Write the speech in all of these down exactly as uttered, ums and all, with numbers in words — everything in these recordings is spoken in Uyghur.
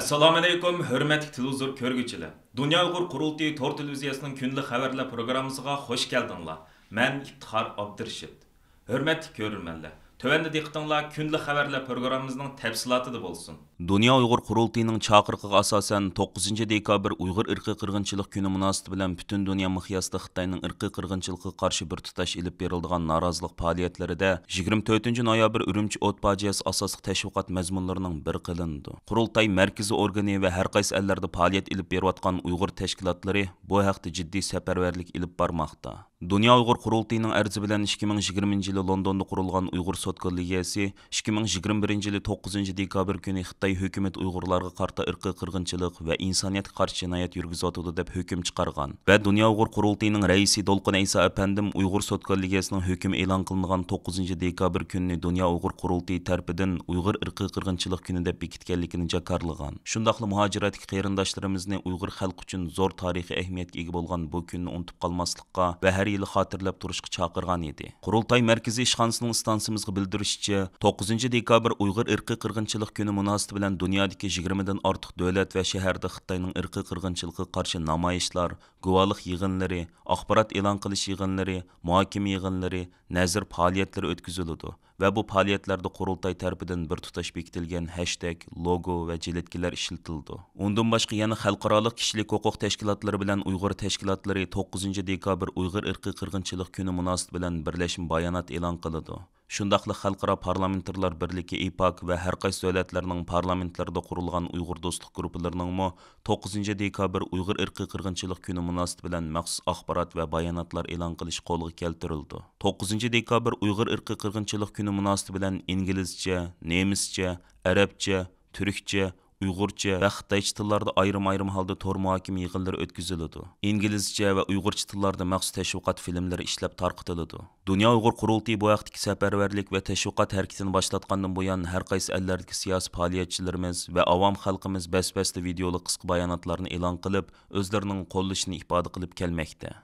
ئەسسالامۇئەلەيكۇم، ھۆرمەتلىك تېلېۋىزور كۆرگۈچىلەر! دۇنيا ئۇيغۇر قۇرۇلتىيى تور تېلېۋىزىيەسىنىڭ كۈندىلىك خەۋەرلەر پروگراممىسىغا خۇش كەلدىڭلار. مەن ئىپتىخار ئابدۇرېشىت. ھۆرمەتلىك كۆرۈرمەنلەر، تۆۋەندە دىققىتىڭلار كۈندىلىك خەۋەرلەر پروگراممىمىزنىڭ تەپسىلاتىدا بولسۇن. دۇنيا ئۇيغۇر قۇرۇلتىيىنىڭ چاقىرىقىغا ئاساسەن، توققۇزىنچى دېكابىر ئۇيغۇر ئىرقىي قىرغىنچىلىق كۈنى مۇناسىۋىتى بىلەن پۈتۈن دۇنيا مىقياسىدا خىتاينىڭ ئىرقىي قىرغىنچىلىقىغا قارشى بىر تۇتاش ئېلىپ بېرىلىدىغان نارازىلىق پائالىيەتلىرىدە يىگىرمە تۆتىنچى نويابىر ئۈرۈمچى ئوت پاجىئەسى ئاساسلىق تەشۋىقات مەزمۇنلىرىنىڭ بىرى قىلىنىدۇ. قۇرۇلتاي مەركىزىي ئورگىنى ۋە ھەر قايسى ئەللەردە پائالىيەت ئېلىپ بېرىۋاتقان ئۇيغۇر تەشكىلاتلىرى بۇ ھەقتە جىددىي سەپەرۋەرلىك ئېلىپ بارماقتا. دۇنيا ئۇيغۇر قۇرۇلتىيىنىڭ ئەرزى بىلەن ئىككى مىڭ يىگىرمىنچى يىلى لوندوندا قۇرۇلغان ئۇيغۇر سوت كوللېگىيەسى ئىككى مىڭ يىگىرمە بىرىنچى يىلى توققۇزىنچى دېكابىر كۈنى خىتاي ھۆكۈمىتى ئۇيغۇرلارغا قارىتا ئىرقىي قىرغىنچىلىق ۋە ئىنسانىيەتكە قارشى جىنايەت يۈرگۈزۈۋاتىدۇ دەپ ھۆكۈم چىقارغان ۋە دۇنيا ئۇيغۇر قۇرۇلتىيىنىڭ رەئىسى دولقۇن ئەيسا ئەپەندىم ئۇيغۇر سوت كوللېگىيەسىنىڭ ھۆكۈمى ئېلان قىلىنغان توققۇزىنچى دېكابىر كۈنىنى دۇنيا ئۇيغۇر قۇرۇلتىيى تەرىپىدىن ئۇيغۇر ئىرقىي قىرغىنچىلىق كۈنى دەپ بېكىتكەنلىكىنى جاكارلىغان. شۇنداقلا مۇھاجىرەتتىكى قېرىنداشلىرىمىزنى ئۇيغۇر خەلقى ئۈچۈن زور تارىخىي ئەھمىيەتكە ئىگە بولغان بۇ كۈننى ئۇنتۇپ قالماسلىققا ۋە ھەر يىلى خاتىرىلەپ تۇرۇشقا چاقىرغان ئىدى. قۇرۇلتاي مەركىزىي ئىشخانىسىنىڭ ئىستانسىمىزغا بىلدۈرۈشىچە، توققۇزىنچى دېكابىر ئۇيغۇر ئىرقىي قىرغىنچىلىق كۈنى مۇناسىۋىتى بىلەن دۇنيادىكى يىگىرمىدىن ئارتۇق دۆلەت ۋە شەھەردە خىتاينىڭ ئىرقىي قىرغىنچىلىقىغا قارشى نامايىشلار، گۇۋاھلىق يىغىنلىرى، ئاخبارات ئېلان قىلىش يىغىنلىرى، مۇھاكىمە يىغىنلىرى، نەزىر پائالىيەتلىرى ئۆتكۈزۈلىدۇ ۋە بۇ پائالىيەتلەردە قۇرۇلتاي تەرىپىدىن بىر تۇتاش بېكىتىلگەن ھەشتەگ، لوگو ۋە جىلىتكىلەر ئىشلىتىلىدۇ. ئۇندىن باشقا يەنە خەلقئارالىق كىشىلىك ھوقۇق تەشكىلاتلىرى بىلەن ئۇيغۇر تەشكىلاتلىرى توققۇزىنچى دېكابىر ئۇيغۇر ئىرقىي قىرغىنچىلىق كۈنى مۇناسىۋىتى بىلەن بىرلەشمە بايانات ئېلان قىلىدۇ. شۇنداقلا خەلقئارا پارلامېنتارلار بىرلىكى ئىپاك ۋە ھەر قايسى دۆلەتلەرنىڭ پارلامېنتلىرىدا قۇرۇلغان ئۇيغۇر دوستلۇق گۇرۇپپىلىرىنىڭمۇ توققۇزىنچى دېكابىر ئۇيغۇر ئىرقىي قىرغىنچىلىق كۈنى مۇناسىۋىتى بىلەن مەخسۇس ئاخبارات ۋە باياناتلار ئېلان قىلىشى قولغا كەلتۈرۈلىدۇ. توققۇزىنچى دېكابىر ئۇيغۇر ئىرقىي قىرغىنچىلىق كۈنى مۇناسىۋىتى بىلەن ئىنگلىزچە، نېمىسچە، ئەرەبچە، تۈركچە، ئۇيغۇرچە ۋە خىتايچە تىللاردا ئايرىم-ئايرىم ھالدا تور مۇھاكىمە يىغىنلىرى ئۆتكۈزۈلىدۇ. ئىنگلىزچە ۋە ئۇيغۇرچە تىللاردا مەخسۇس تەشۋىقات فىلىملىرى ئىشلەپ تارقىتىلىدۇ. دۇنيا ئۇيغۇر قۇرۇلتىيى بۇ ھەقتىكى سەپەرۋەرلىك ۋە تەشۋىقات ھەرىكىتىنى باشلاتقاندىن بۇيان، ھەر قايسى ئەللەردىكى سىياسىي پائالىيەتچىلىرىمىز ۋە ئاۋام خەلقىمىز بەس-بەستە ۋىدېئولۇق قىسقا باياناتلارنى ئېلان قىلىپ، ئۆزلىرىنىڭ قوللىشىنى ئىپادە قىلىپ كەلمەكتە.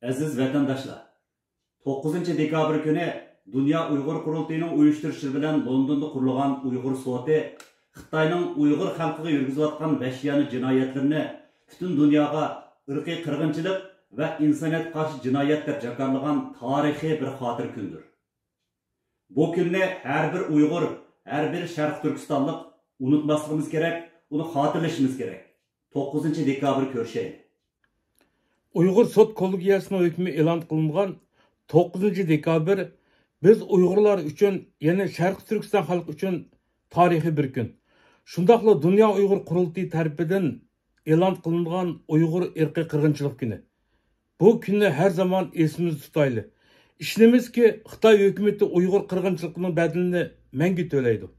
ئەزىز ۋەتەنداشلار! توققۇزىنچى دېكابىر كۈنى دۇنيا ئۇيغۇر قۇرۇلتىيىنىڭ ئۇيۇشتۇرۇشى بىلەن لوندوندا قۇرۇلغان ئۇيغۇر سوتى خىتاينىڭ ئۇيغۇر خەلقىگە يۈرگۈزۈۋاتقان ۋەھشىيانە جىنايەتلىرىنى پۈتۈن دۇنياغا ئىرقىي قىرغىنچىلىق ۋە ئىنسانىيەتكە قارشى جىنايەت دەپ جاكارلىغان تارىخىي بىر خاتىرە كۈندۇر. بۇ كۈننى ھەر بىر ئۇيغۇر، ھەر بىر شەرقىي تۈركىستانلىق ئۇنتۇماسلىقىمىز كېرەك، ئۇنى خاتىرىلىشىمىز كېرەك. توققۇزىنچى دېكابىر كۆرۈشەيلى. ئۇيغۇر سوت كوللېگىيەسىنىڭ ھۆكمى ئېلان قىلىنغان توققۇزىنچى دېكابىر بىز ئۇيغۇرلار ئۈچۈن، يەنى شەرقىي تۈركىستان خەلقى ئۈچۈن تارىخىي بىر كۈن. شۇنداقلا دۇنيا ئۇيغۇر قۇرۇلتىيى تەرىپىدىن ئېلان قىلىنغان ئۇيغۇر ئىرقىي قىرغىنچىلىق كۈنى. بۇ كۈننى ھەر زامان ئېسىمىزدە تۇتايلى. ئىشىنىمىزكى، خىتاي ھۆكۈمىتى ئۇيغۇر قىرغىنچىلىقىنىڭ بەدىلىنى مەڭگۈ تۆلەيدۇ.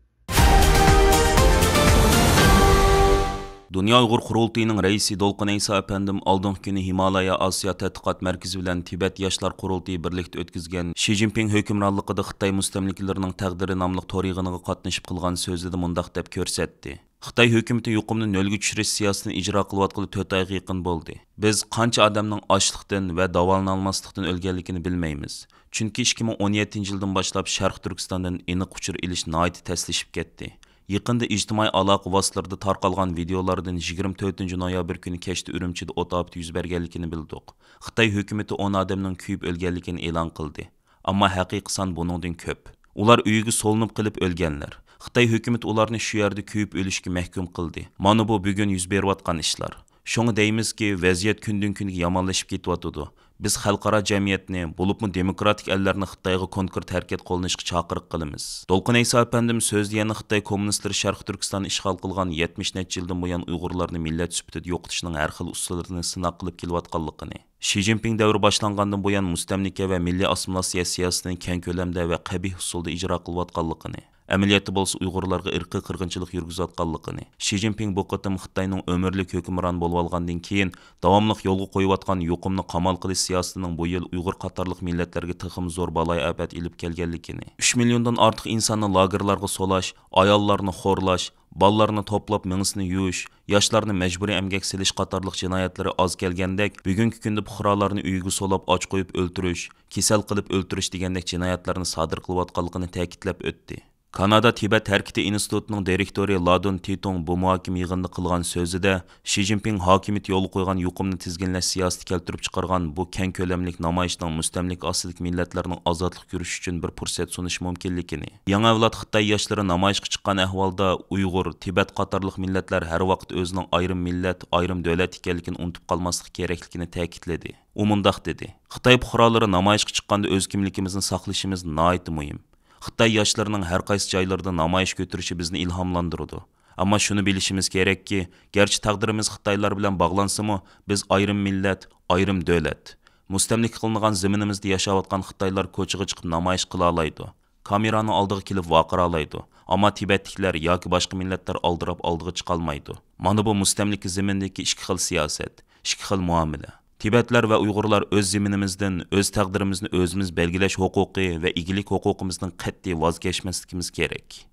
دۇنيا ئۇيغۇر قۇرۇلتىيىنىڭ رەئىسى دولقۇن ئەيسا ئەپەندىم ئالدىنقى كۈنى ھىمالايا ئاسىيا تەتقىقات مەركىزى بىلەن تىبەت ياشلار قۇرۇلتىيى بىرلىكتە ئۆتكۈزگەن شى جىنپىڭ ھۆكۈمرانلىقىدا خىتاي مۇستەملىكىلىرىنىڭ تەقدىرى ناملىق تور يىغىنىغا قاتنىشىپ قىلغان سۆزىدە مۇنداق دەپ كۆرسەتتى. خىتاي ھۆكۈمىتى يۇقۇمنى نۆلگە چۈشۈرۈش سىياسىتىنى ئىجرا قىلىۋاتقىلى تۆت ئايغا يېقىن بولدى. بىز قانچە ئادەمنىڭ ئاچلىقتىن ۋە داۋالىنالماسلىقتىن ئۆلگەنلىكىنى بىلمەيمىز. چۈنكى ئىككى مىڭ ئون يەتتىنچى يىلدىن باشلاپ شەرقىي تۈركىستاندىن ئېنىق ئۇچۇر ئېلىش ناھايىتى تەسلىشىپ كەتتى. يېقىندا ئىجتىمائىي ئالاقە ۋاسىتىلىرىدا تارقالغان ۋىدېئولاردىن يىگىرمە تۆتىنچى نويابىر كۈنى كەچتە ئۈرۈمچىدە ئوت ئاپىتى يۈز بەرگەنلىكىنى بىلدۇق. خىتاي ھۆكۈمىتى ئون ئادەمنىڭ كۆيۈپ ئۆلگەنلىكىنى ئېلان قىلدى. ئەمما ھەقىقىي سان بۇنىڭدىن كۆپ. ئۇلار ئۆيىگە سولىنىپ قېلىپ ئۆلگەنلەر. خىتاي ھۆكۈمىتى ئۇلارنى شۇ يەردە كۆيۈپ ئۆلۈشكە مەھكۇم قىلدى. مانا بۇ بۈگۈن يۈز بېرىۋاتقان ئىشلار. شۇڭا دەيمىزكى، ۋەزىيەت كۈندىن-كۈنگە يامانلىشىپ كېتىۋاتىدۇ. بىز خەلقئارا جەمئىيەتنى، بولۇپمۇ دېموكراتىك ئەللەرنى خىتايغا كونكرېت ھەرىكەت قوللىنىشقا چاقىرىق قىلىمىز. دولقۇن ئەيسا ئەپەندىم سۆزىدە يەنە خىتاي كوممۇنىستلىرى شەرقىي تۈركىستاننى ئىشغال قىلغان يەتمىش نەچچە يىلدىن بۇيان ئۇيغۇرلارنى مىللەت سۈپىتىدە يوقىتىشنىڭ ھەر خىل ئۇسۇللىرىنى سىناق قىلىپ كېلىۋاتقانلىقىنى، شى جىنپىڭ دەۋرى باشلانغاندىن بۇيان مۇستەملىكە ۋە مىللىي ئاسسىمىلياتسىيە سىياسىتىنى كەڭ كۆلەمدە ۋە قەبىھ ئۇسۇلدا ئىجرا قىلىۋاتقانلىقىنى، ئەمەلىيەتتە بولسا ئۇيغۇرلارغا ئىرقىي قىرغىنچىلىق يۈرگۈزۈۋاتقانلىقىنى، شى جىنپىڭ بۇ قېتىم خىتاينىڭ ئۆمۈرلۈك ھۆكۈمران بولۇۋالغاندىن كېيىن داۋاملىق يولغا قويۇۋاتقان يۇقۇمنى قامال قىلىش سىياسىتىنىڭ بۇ يىل ئۇيغۇر قاتارلىق مىللەتلەرگە تېخىمۇ زور بالايىئاپەت ئېلىپ كەلگەنلىكىنى، ئۈچ مىليوندىن ئارتۇق ئىنساننى لاگېرلارغا سولاش، ئاياللارنى خورلاش، بالىلارنى توپلاپ مېڭىسىنى يۇيۇش، ياشلارنى مەجبۇرىي ئەمگەك سېلىش قاتارلىق جىنايەتلىرى ئاز كەلگەندەك، بۈگۈنكى كۈندە پۇقرالارنى ئۆيىگە سولاپ ئاچ قويۇپ ئۆلتۈرۈش، كېسەل قىلىپ ئۆلتۈرۈش دېگەندەك جىنايەتلەرنى سادىر قىلىۋاتقانلىقىنى تەكىتلەپ ئۆتتى. كانادا تىبەت ھەرىكىتى ئىنستىتۇتىنىڭ دىرېكتورى لادون تىتۇڭ بۇ مۇھاكىمە يىغىنىدا قىلغان سۆزىدە، شى جىنپىڭ ھاكىمىيىتى يولغا قويغان يۇقۇمنى تىزگىنلەش سىياسىتى كەلتۈرۈپ چىقارغان بۇ كەڭ كۆلەملىك نامايىشنىڭ مۇستەملىكە ئاستىدىكى مىللەتلەرنىڭ ئازادلىق كۈرىشى ئۈچۈن بىر پۇرسەت سۇنۇشى مۇمكىنلىكىنى، يېڭى ئەۋلاد خىتاي ياشلىرى نامايىشقا چىققان ئەھۋالدا ئۇيغۇر، تىبەت قاتارلىق مىللەتلەر ھەر ۋاقىت ئۆزىنىڭ ئايرىم مىللەت، ئايرىم دۆلەت ئىكەنلىكىنى ئۇنتۇپ قالماسلىقى كېرەكلىكىنى تەكىتلىدى. ئۇ مۇنداق دېدى، خىتاي پۇقرالىرى نامايىشقا چىققاندا ئۆز كىملىكىمىزنى ساقلىشىمىز ناھايىتى مۇھىم. خىتاي ياشلىرىنىڭ ھەر قايسى جايلىرىدا نامايىش كۆتۈرۈشى بىزنى ئىلھاملاندۇرىدۇ. ئەمما شۇنى بىلىشىمىز كېرەككى، گەرچە تەقدىرىمىز خىتايلار بىلەن باغلانسىمۇ، بىز ئايرىم مىللەت، ئايرىم دۆلەت. مۇستەملىكە قىلىنغان زېمىنىمىزدا ياشاۋاتقان خىتايلار كوچىغا چىقىپ نامايىش قىلالايدۇ. كامېرانىڭ ئالدىغا كېلىپ ۋارقىرالايدۇ. ئەمما تىبەتلىكلەر ياكى باشقا مىللەتلەر ئالدىراپ ئالدىغا چىقالمايدۇ. مانا بۇ مۇستەملىكە زېمىنىدىكى ئىككى خىل سىياسەت، ئىككى خىل مۇئامىلە. تىبەتلەر ۋە ئۇيغۇرلار ئۆز زېمىنىمىزدىن، ئۆز تەقدىرىمىزنى ئۆزىمىز بەلگىلەش ھوقۇقى ۋە ئىگىلىك ھوقۇقىمىزدىن قەتئىي ۋاز كەچمەسلىكىمىز كېرەك.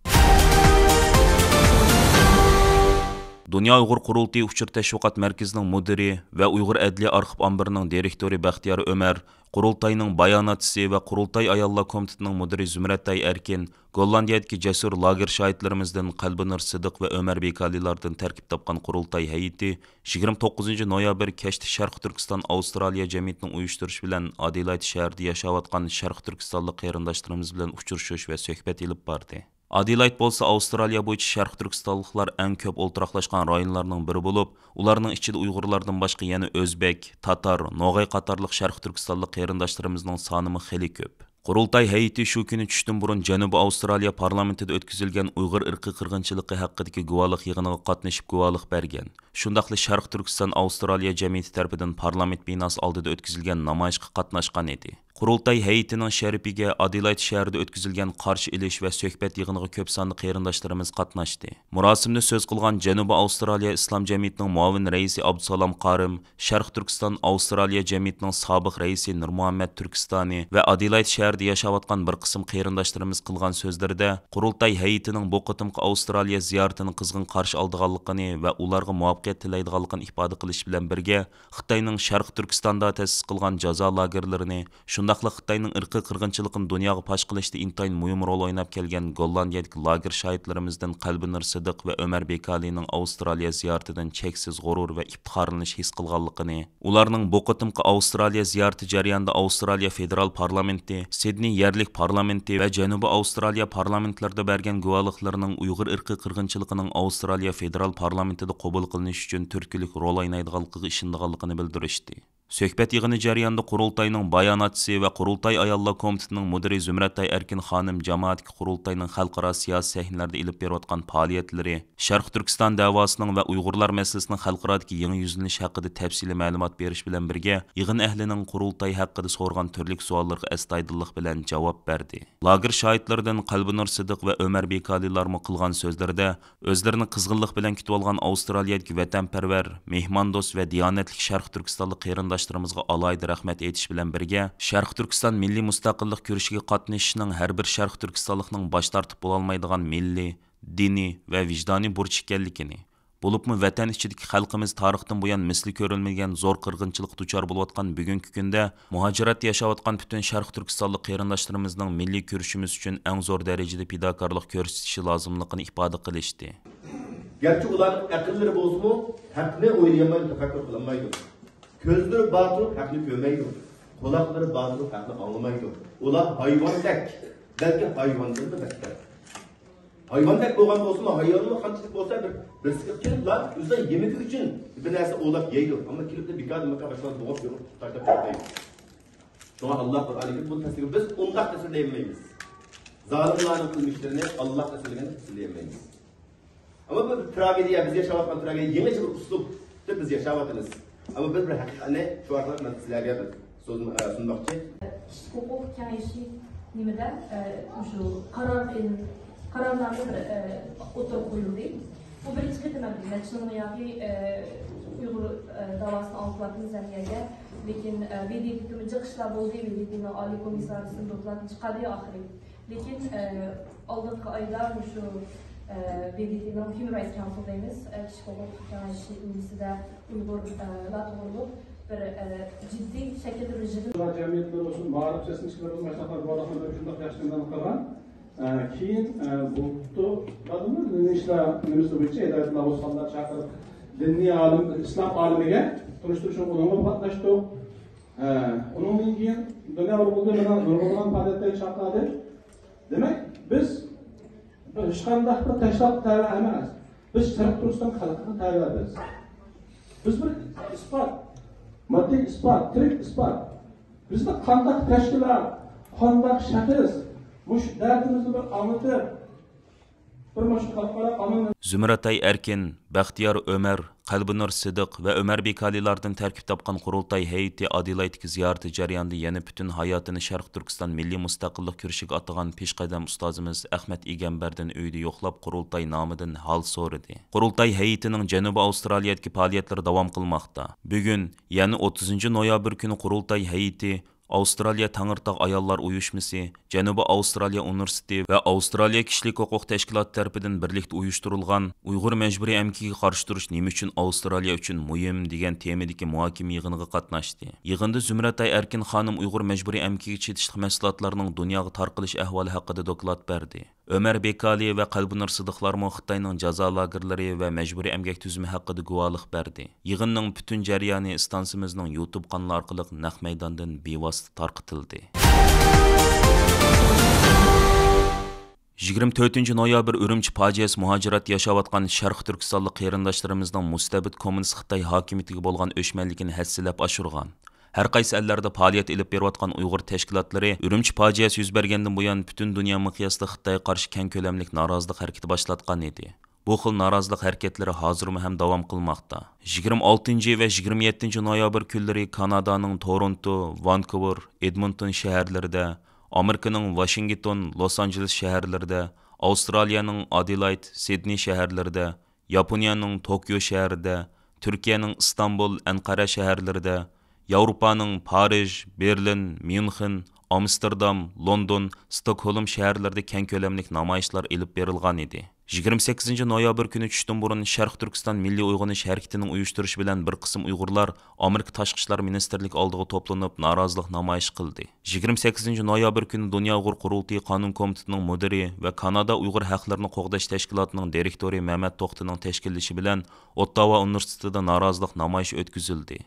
دۇنيا ئۇيغۇر قۇرۇلتىيى ئۇچۇر تەشۋىقات مەركىزىنىڭ مۇدىرى ۋە ئۇيغۇر ئەدلىيە ئارخىپ ئامبىرىنىڭ دىرېكتورى بەختىيار ئۆمەر، قۇرۇلتاينىڭ باياناتچىسى ۋە قۇرۇلتاي ئاياللار كومىتېتىنىڭ مۇدىرى زۇمرەتئاي ئەركىن، گوللاندىيەدىكى جەسۇر لاگېر شاھىتلىرىمىزدىن قەلبىنۇر سىدىق ۋە ئۆمەر بىكالىلاردىن تەركىب تاپقان قۇرۇلتاي ھەيئىتى يىگىرمە توققۇزىنچى نويابىر كەچتە شەرقىي تۈركىستان ئاۋسترالىيە جەمئىيىتىنىڭ ئۇيۇشتۇرۇشى بىلەن ئادېلايد شەھىرىدە ياشاۋاتقان شەرقىي تۈركىستانلىق قېرىنداشلىرىمىز بىلەن ئۇچرىشىش ۋە سۆھبەت ئېلىپ باردى. ئادېلايد بولسا ئاۋسترالىيە بويىچە شەرقىي تۈركىستانلىقلار ئەڭ كۆپ ئولتۇراقلاشقان رايونلارنىڭ بىرى بولۇپ، ئۇلارنىڭ ئىچىدە ئۇيغۇرلاردىن باشقا يەنە ئۆزبەك، تاتار، نوغاي قاتارلىق شەرقىي تۈركىستانلىق قېرىنداشلىرىمىزنىڭ سانىمۇ خېلى كۆپ. قۇرۇلتاي ھەيئىتى شۇ كۈنى چۈشتىن بۇرۇن جەنۇبىي ئاۋسترالىيە پارلامېنتىدا ئۆتكۈزۈلگەن ئۇيغۇر ئىرقىي قىرغىنچىلىقى ھەققىدىكى گۇۋاھلىق يىغىنىغا قاتنىشىپ گۇۋاھلىق بەرگەن. شۇنداقلا شەرقىي تۈركىستان ئاۋسترالىيە جەمئىيىتى تەرىپىدىن پارلامېنت بىناسى ئالدىدا ئۆتكۈزۈلگەن نامايىشقا قاتناشقان ئىدى. قۇرۇلتاي ھەيئىتىنىڭ شەرىپىگە ئادېلايد شەھىرىدە ئۆتكۈزۈلگەن قارشى ئېلىش ۋە سۆھبەت يىغىنىغا كۆپ ساندا قېرىنداشلىرىمىز قاتناشتى. مۇراسىمدا سۆز قىلغان جەنۇبىي ئاۋسترالىيە ئىسلام جەمئىيىتىنىڭ مۇئاۋىن رەئىسى ئابدۇسالام قارىم، شەرقىي تۈركىستان ئاۋسترالىيە جەمئىيىتىنىڭ سابىق رەئىسى نۇرمۇھەممەت تۈركىستانى ۋە ئادېلايد شەھىرىدە ياشاۋاتقان بىر قىسىم قېرىنداشلىرىمىز قىلغان سۆزلىرىدە، قۇرۇلتاي ھەيئىتىنىڭ بۇ قېتىمقى ئاۋسترالىيە زىيارىتىنى قىزغىن قارشى ئالىدىغانلىقىنى ۋە ئۇلارغا مۇۋەپپەقىيەت تىلەيدىغانلىقىنى ئىپادە قىلىش بىلەن بىرگە، خىتاينىڭ شەرقىي تۈركىستاندا تەسىس قىلغان جازا لاگېرلىرىنى، شۇنداقلا خىتاينىڭ ئىرقىي قىرغىنچىلىقىنى دۇنياغا پاش قىلىشتا ئىنتايىن مۇھىم رول ئويناپ كەلگەن گوللاندىيەدىكى لاگېر شاھىتلىرىمىزدىن قەلبىنۇر سىدىق ۋە ئۆمەر بىكالىنىڭ ئاۋسترالىيە زىيارىتىدىن چەكسىز غۇرۇر ۋە ئىپتىخارلىنىش ھېس قىلغانلىقىنى، ئۇلارنىڭ بۇ قېتىمقى ئاۋسترالىيە زىيارىتى جەريانىدا ئاۋسترالىيە فېدېرال پارلامېنتى، سىدنېي يەرلىك پارلامېنتى ۋە جەنۇبىي ئاۋسترالىيە پارلامېنتلىرىدا بەرگەن گۇۋاھلىقلىرىنىڭ ئۇيغۇر ئىرقىي قىرغىنچىلىقىنىڭ ئاۋسترالىيە فېدېرال پارلامېنتىدا قوبۇل قىلىنىشى ئۈچۈن تۈرتكىلىك رول ئوينايدىغانلىقىغا ئىشىنىدىغانلىقىنى بىلدۈرۈشتى. سۆھبەت يىغىنى جەريانىدا قۇرۇلتاينىڭ باياناتچىسى ۋە قۇرۇلتاي ئاياللار كومىتېتىنىڭ مۇدىرى زۇمرەتئاي ئەركىن خانىم جامائەتكە قۇرۇلتاينىڭ خەلقئارا سىياسىي سەھنىلەردە ئېلىپ بېرىۋاتقان پائالىيەتلىرى، شەرقىي تۈركىستان دەۋاسىنىڭ ۋە ئۇيغۇرلار مەسىلىسىنىڭ خەلقئارادىكى يېڭى يۈزلىنىشى ھەققىدە تەپسىلىي مەلۇمات بېرىش بىلەن بىرگە، يىغىن ئەھلىنىڭ قۇرۇلتاي ھەققىدە سورىغان تۈرلۈك سوئاللىرىغا ئەستايىدىللىق بىلەن جاۋاب بەردى. لاگېر شاھىتلىرىدىن قەلبىنۇر سىدىق ۋە ئۆمەر بىكالىلارمۇ قىلغان سۆزلىرىدە، ئۆزلىرىنى قىزغىنلىق بىلەن كۈتۈۋالغان ئاۋسترالىيەدىكى ۋەتەنپەرۋەر، مېھماندوست ۋە دىيانەتلىك شەرقىي تۈركىستانلىق قېرىنداشلىرىمىزغا ئالاھىدە رەھمەت ئېيتىش بىلەن بىرگە، شەرقىي تۈركىستان مىللىي مۇستەقىللىق كۈرىشىگە قاتنىشىشنىڭ ھەر بىر شەرقىي تۈركىستانلىقنىڭ باش تارتىپ بولالمايدىغان مىللىي، دىنىي ۋە ۋىجدانىي بۇرچ ئىكەنلىكىنى، بولۇپمۇ ۋەتەن ئىچىدىكى خەلقىمىز تارىختىن بۇيان مىسلى كۆرۈلمىگەن زور قىرغىنچىلىققا دۇچار بولۇۋاتقان بۈگۈنكى كۈندە مۇھاجىرەتتە ياشاۋاتقان پۈتۈن شەرقىي تۈركىستانلىق قېرىنداشلىرىمىزنىڭ مىللىي كۈرىشىمىز ئۈچۈن ئەڭ زور دەرىجىدە پىداكارلىق كۆرسىتىشى لازىملىقىنى ئىپادە قىلىشتى. گەرچە ئۇلارنىڭ ئەقىللىرى بولسىمۇ، ھەقنى ئويلىيالمايدۇ، تەپەككۇر قىلالمايدۇ. كۆزلىرى بار تۇرۇپ ھەقنى كۆرمەيدۇ. قۇلاقلىرى بار تۇرۇپ ھەقنى ئاڭلىمايدۇ. ئۇلار ھايۋاندەك، بەلكى ھايۋاندىنمۇ بەتتەر. ھايۋاندەك بولغان بولسىمۇ، ھايۋانمۇ قانچىلىك بولسا، بىر، بىرسىگە كېلىپلا ئۆزىنىڭ يېمىكى ئۈچۈن بىر نەرسە ئوۋلاپ يەيدۇ. ئەمما كېلىپلا بىكاردىن بىكار باشقىلارنى بوغۇپ، يوقىتىپ تاشلاپ كەتمەيدۇ. شۇڭا ئاللا قۇرئانى كەرىمدە بۇنى تەسۋىرلىگەن. بىز ئۇنداق تەسۋىرلىيەلمەيمىز. زالىملارنىڭ قىلمىشلىرىنى ئاللا تەسۋىرلىگەندەك تەسۋىرلىيەلمەيمىز. ئەمما بۇ تراگېدىيە، بىز ياشاۋاتقان تراگېدىيە يېڭىچە بىر ئۇسلۇبتا بىز ياشاۋاتىمىز. ئەمما بىز بىر ھەقىقەتنى شۇ ئارقىلىق مەن سىلەرگە بىر سۆزنى، ئە، سۇنماقچى. كىشىلىك ھوقۇق كېڭىشى نېمىدە، ئە، مۇشۇ قارار، قارارنامە بىر، ئە، ئوتتۇرىغا قويۇلدى. بۇ بىرىنچى قېتىم ئەمدى نەچچە يىلدىن بۇيان، ئە، ئۇيغۇر، ئە، داۋاسىنى ئاڭلىتىۋاتىمىز ھەممە يەردە. لېكىن، ئە، ۋېدېتىدىمۇ جىق ئىشلار بولدى، ۋېدېتىنىڭ ئالىي كومىسسارى دوكلاتنى چىقاردى ئاخىرى. لېكىن، ئە، ئالدىنقى ئايدا مۇشۇ، ئە، ۋېدېتىنىڭ Human Rights Council دەيمىز، ئە، كىشىلىك ھوقۇق كېڭىشى نېمىسىدە ئۇيغۇرلار توغرۇلۇق بىر، ئە، جىددىي شەكىلدە بىر يىغىن. جەمئىيەتلىرى بولسۇن، مائارىپ سەرسىنچىلىرى بولسۇن، مۇشۇنداق ياخشى ئىشلارنى قىلغان. ئە، كېيىن، ئە، بۇ، بۇ، نېمە ئىشلار، نېمىسى بويىچە ھىدايەتۇللا بوستانلار چاقىرىپ، دىنىي ئالىم، ئىسلام ئالىمىگە تونۇشتۇرۇش ئويۇنغا قاتناشتۇق. ئە، ئۇنىڭدىن كېيىن دۇنيا ئۇيغۇرلىرى مانا نۇرغۇنلىغان پائالىيەتلەرگە چاقىردى. دېمەك، بىز بىر ھېچقانداق بىر تەشكىلاتقا تەۋە ئەمەس. بىز شەرقىي تۈركىستان خەلقىگە تەۋە بىز. بىز بىر ئىسپات، ماددىي ئىسپات، تىرىك ئىسپات. بىزدە قانداق تەشكىلات، قانداق شەخس مۇشۇ دەردىمىزنى بىر ئاڭلىتىپ، بىر مۇشۇ خەلقئارا قانۇن. زۇمرەتئاي ئەركىن، بەختىيار ئۆمەر، قەلبىنۇر سىدىق ۋە ئۆمەر بىكالىلاردىن تەركىب تاپقان قۇرۇلتاي ھەيئىتى ئادىلايتتىكى زىيارىتى جەريانىدا يەنە پۈتۈن ھاياتىنى شەرقىي تۈركىستان مىللىي مۇستەقىللىق كۈرىشىگە ئاتىغان پېشقەدەم ئۇستازىمىز ئەخمەت ئىگەمبەردىن ئۆيىدە يوقلاپ، قۇرۇلتاي نامىدىن ھال سورىدى. قۇرۇلتاي ھەيئىتىنىڭ جەنۇبىي ئاۋسترالىيەدىكى پائالىيەتلىرى داۋام قىلماقتا. بۈگۈن، يەنى ئوتتۇزىنچى نويابىر كۈنى قۇرۇلتاي ھەيئىتى ئاۋسترالىيە تەڭرىتاغ ئاياللار ئۇيۇشمىسى، جەنۇبىي ئاۋسترالىيە ئۇنىۋېرسىتېتى ۋە ئاۋسترالىيە كىشىلىك ھوقۇق تەشكىلاتى تەرىپىدىن بىرلىكتە ئۇيۇشتۇرۇلغان ئۇيغۇر مەجبۇرىي ئەمگىكىگە قارشى تۇرۇش نېمە ئۈچۈن ئاۋسترالىيە ئۈچۈن مۇھىم؟ دېگەن تېمىدىكى مۇھاكىمە يىغىنىغا قاتناشتى. يىغىندا زۇمرەتئاي ئەركىن خانىم ئۇيغۇر مەجبۇرىي ئەمگىكىگە چېتىشلىق مەھسۇلاتلارنىڭ دۇنياغا تارقىلىش ئەھۋالى ھەققىدە دوكلات بەردى. ئۆمەر بېكالى ۋە قەلبىنۇر سىدىقلارمۇ خىتاينىڭ جازا لاگېرلىرى ۋە مەجبۇرىي ئەمگەك تۈزۈمى ھەققىدە گۇۋاھلىق بەردى. يىغىننىڭ پۈتۈن جەريانى ئىستانسىمىزنىڭ يۇتۇب قانىلى ئارقىلىق نەق مەيداندىن بىۋاسىتە تارقىتىلدى. يىگىرمە تۆتىنچى نويابىر ئۈرۈمچى پاجىئەسى مۇھاجىرەتتە ياشاۋاتقان شەرقىي تۈركىستانلىق قېرىنداشلىرىمىزنىڭ مۇستەبىت كوممۇنىست خىتاي ھاكىمىيىتىگە بولغان ئۆچمەنلىكىنى ھەسسىلەپ ئاشۇرغان. ھەر قايسى ئەللەردە پائالىيەت ئېلىپ بېرىۋاتقان ئۇيغۇر تەشكىلاتلىرى ئۈرۈمچى پاجىئەسى يۈز بەرگەندىن بۇيان پۈتۈن دۇنيا مىقياسىدا خىتايغا قارشى كەڭ كۆلەملىك نارازىلىق ھەرىكىتى باشلاتقان ئىدى. بۇ خىل نارازىلىق ھەرىكەتلىرى ھازىرمۇ ھەم داۋام قىلماقتا. يىگىرمە ئالتىنچى ۋە يىگىرمە يەتتىنچى نويابىر كۈنلىرى كانادانىڭ تورونتو، ۋانكۇۋېر، ئېدمونتون شەھەرلىرىدە، ئامېرىكىنىڭ ۋاشىنگتون، لوس ئانژېلېس شەھەرلىرىدە، ئاۋسترالىيەنىڭ ئادېلايد، سىدنېي شەھەرلىرىدە، ياپونىيەنىڭ توكيو شەھىرىدە، تۈركىيەنىڭ ئىستانبۇل، ئەنقەرە شەھەرلىرىدە، ياۋروپانىڭ پارىژ، بېرلىن، ميۇنخېن، ئامستېردام، لوندون، ستوكھولم شەھەرلىرىدە كەڭ كۆلەملىك نامايىشلار ئېلىپ بېرىلغان ئىدى. يىگىرمە سەككىزىنچى نويابىر كۈنى چۈشتىن بۇرۇن شەرقىي تۈركىستان مىللىي ئويغىنىش ھەرىكىتىنىڭ ئۇيۇشتۇرۇشى بىلەن بىر قىسىم ئۇيغۇرلار ئامېرىكا تاشقى ئىشلار مىنىستىرلىكى ئالدىغا توپلىنىپ، نارازىلىق نامايىشى قىلدى. يىگىرمە سەككىزىنچى نويابىر كۈنى دۇنيا ئۇيغۇر قۇرۇلتىيى قانۇن كومىتېتىنىڭ مۇدىرى ۋە كانادا ئۇيغۇر ھەقلىرىنى قوغداش تەشكىلاتىنىڭ دىرېكتورى مەمەت توختىنىڭ تەشكىللىشى بىلەن ئوتتاۋا ئۇنىۋېرسىتېتىدا نارازىلىق نامايىشى ئۆتكۈزۈلدى.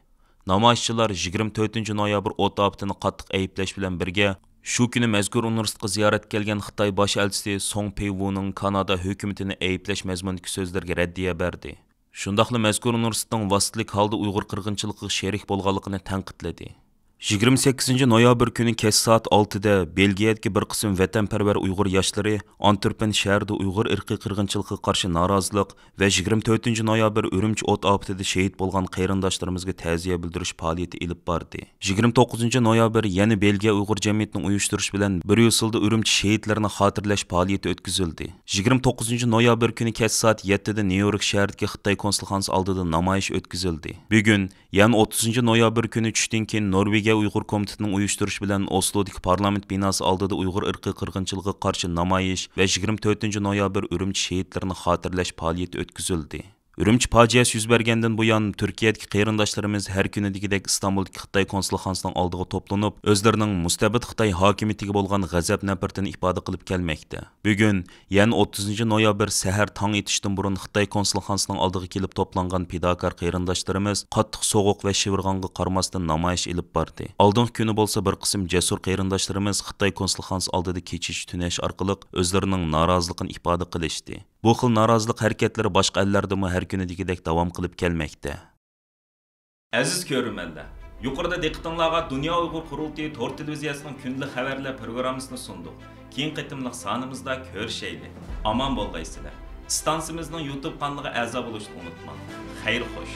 نامايىشچىلار يىگىرمە تۆتىنچى نويابىر ئوت ئاپىتىنى قاتتىق ئەيىبلەش بىلەن بىرگە، شۇ كۈنى مەزكۇر ئۇنىۋېرسىتېتقا زىيارەتكە كەلگەن خىتاي باش ئەلچىسى سوڭ پېيۋۇنىڭ كانادا ھۆكۈمىتىنى ئەيىبلەش مەزمۇنىدىكى سۆزلىرىگە رەددىيە بەردى. شۇنداقلا مەزكۇر ئۇنىۋېرسىتېتنىڭ ۋاسىتىلىك ھالدا ئۇيغۇر قىرغىنچىلىقىغا شېرىك بولغانلىقىنى تەنقىدلىدى. يىگىرمە سەككىزىنچى نويابىر كۈنى كەچ سائەت ئالتىدە بېلگىيەدىكى بىر قىسىم ۋەتەنپەرۋەر ئۇيغۇر ياشلىرى ئانتۋېرپېن شەھىرىدە ئۇيغۇر ئىرقىي قىرغىنچىلىقىغا قارشى نارازىلىق ۋە يىگىرمە تۆتىنچى نويابىر ئۈرۈمچى ئوت ئاپىتىدە شېھىت بولغان قېرىنداشلىرىمىزغا تەزىيە بىلدۈرۈش پائالىيىتى ئېلىپ باردى. يىگىرمە توققۇزىنچى نويابىر يەنە بېلگىيە ئۇيغۇر جەمئىيىتىنىڭ ئۇيۇشتۇرۇشى بىلەن بىر يۈز يىلدا ئۈرۈمچى شېھىتلىرىنى خاتىرىلەش پائالىيىتى ئۆتكۈزۈلدى. يىگىرمە توققۇزىنچى نويابىر كۈنى كەچ سائەت يەتتىدە نيۇ يورك شەھىرىدىكى خىتاي كونسۇلخانىسى ئالدىدا نامايىش ئۆتكۈزۈلدى. بۈگۈن، يەنى ئوتتۇزىنچى نويابىر كۈنى چۈشتىن كېيىن نورۋېگىيە ئۇيغۇر كومىتېتىنىڭ ئۇيۇشتۇرۇشى بىلەن ئوسلودىكى پارلامېنت بىناسى ئالدىدا ئۇيغۇر ئىرقىي قىرغىنچىلىقىغا قارشى نامايىش ۋە يىگىرمە تۆتىنچى نويابىر ئۈرۈمچى شېھىتلىرىنى خاتىرىلەش پائالىيىتى ئۆتكۈزۈلدى. ئۈرۈمچى پاجىئەسى يۈز بەرگەندىن بۇيان، تۈركىيەدىكى قېرىنداشلىرىمىز ھەر كۈنىدىكىدەك ئىستانبۇلدىكى خىتاي كونسۇلخانىسىنىڭ ئالدىغا توپلىنىپ، ئۆزلىرىنىڭ مۇستەبىت خىتاي ھاكىمىيىتىگە بولغان غەزەپ-نەپرىتىنى ئىپادە قىلىپ كەلمەكتە. بۈگۈن، يەنى ئوتتۇزىنچى نويابىر سەھەر تاڭ ئېتىشتىن بۇرۇن خىتاي كونسۇلخانىسىنىڭ ئالدىغا كېلىپ توپلانغان پىداكار قېرىنداشلىرىمىز قاتتىق سوغۇق ۋە شىۋىرغانغا قارىماستىن نامايىش ئېلىپ باردى. ئالدىنقى كۈنى بولسا بىر قىسىم جەسۇر قېرىنداشلىرىمىز خىتاي كونسۇلخانىسى ئالدىدا كېچىچە تۈنەش ئارقىلىق ئۆزلىرىنىڭ نارازىلىقىنى ئىپادە قىلىشتى. بۇ خىل نارازىلىق ھەرىكەتلىرى باشقا ئەللەردىمۇ ھەر كۈنىدىكىدەك داۋام قىلىپ كەلمەكتە. ئەزىز كۆرۈرمەنلەر، يۇقىرىدا دىققىتىڭلارغا دۇنيا ئۇيغۇر قۇرۇلتىيى تور تېلېۋىزىيەسىنىڭ كۈندىلىك خەۋەرلەر پروگراممىسىنى سۇندۇق. كېيىنكى قېتىملىق سانىمىزدا كۆرۈشەيلى. ئامان بولغايسىلەر. ئىستانسىمىزنىڭ يۇتۇب قانىلىغا ئەزا بولۇشنى ئۇنتۇماڭ. خەير خوش.